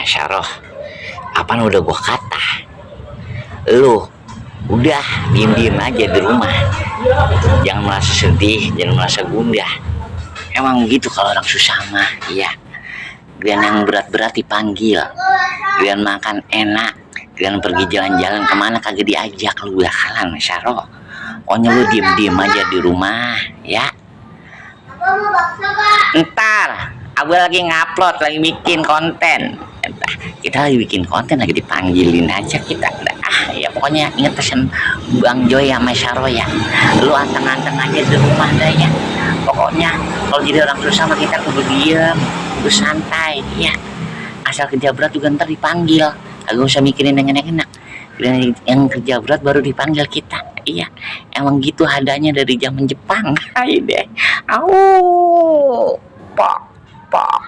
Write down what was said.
Masyaroh, Apan udah gua kata, lu udah diem-diem aja di rumah, jangan merasa sedih, jangan merasa gundah. Emang gitu kalau orang susah mah, iya. Giliran yang berat-berat dipanggil, giliran makan enak, giliran pergi jalan-jalan kemana kagak diajak, lu bakalan Masyaroh. Pokoknya lu diem-diem aja di rumah, ya. Ntar, aku lagi ngupload, lagi bikin konten. Kita lagi bikin konten, lagi dipanggilin aja kita. Ya pokoknya inget pesan Bang Joy sama Syaro ya, lu anteng-anteng aja di rumah dah ya. Pokoknya kalau jadi orang susah mah kita kudu diem, kudu santai ya. Asal kerja berat juga ntar dipanggil, agak usah mikirin yang enak-enak. Yang kerja berat baru dipanggil kita. Iya, emang gitu adanya dari zaman Jepang. Hai deh. Au. Pak.